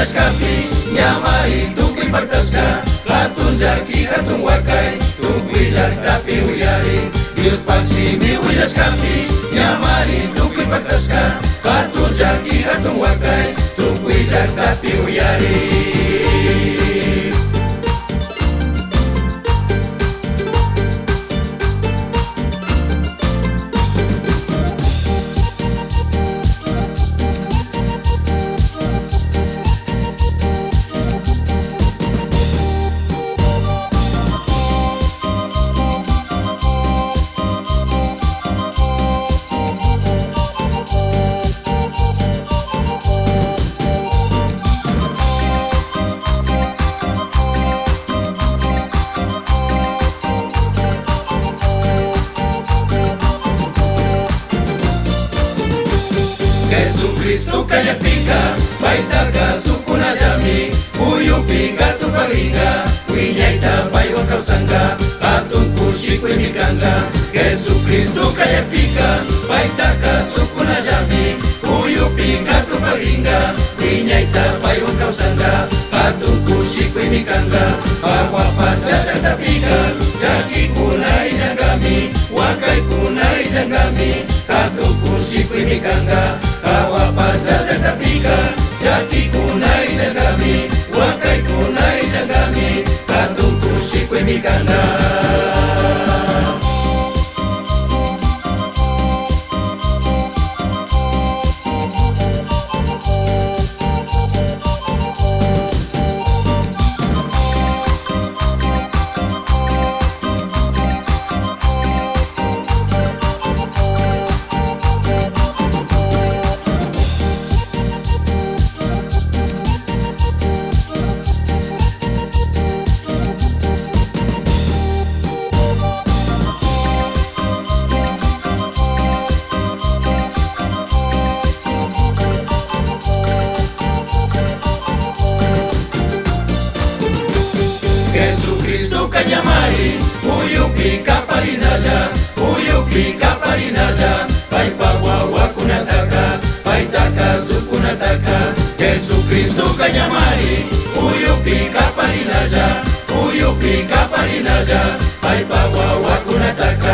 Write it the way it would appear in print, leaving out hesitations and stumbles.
Willashkapish ñamari tukuy paktashka hatun llaki hatun wakay tukuy llaktapi uyarin. Diospaj shimi willashkapish ñamari tukuy paktashka hatun llaki hatun wakay tukuy llaktapi uyarin. Jesucristo kallapika paytaka sukunallami muyupika tuparinka wiñayta paywan kawsanka hatun kushikuymi kanka. Jesucristo kallapika paytaka sukunallami muyupika tuparinka wiñayta paywan kawsanka hatun kushikuymi kanka. Jahua pacha llaqtapika llakikuna illankami wakaykuna illankami hatun kushikuymi kanka. Jahua pacha llaqtapika llakikuna illankami wakaykuna illankami hatun kushikuymi kanka. Jesucristo kañamari muyupi kaparinalla muyupi kaparinalla paypa wawakunataka paytaka sukunataka. Jesucristo kañamari muyupi kaparinalla muyupi kaparinalla paypa wawakunataka.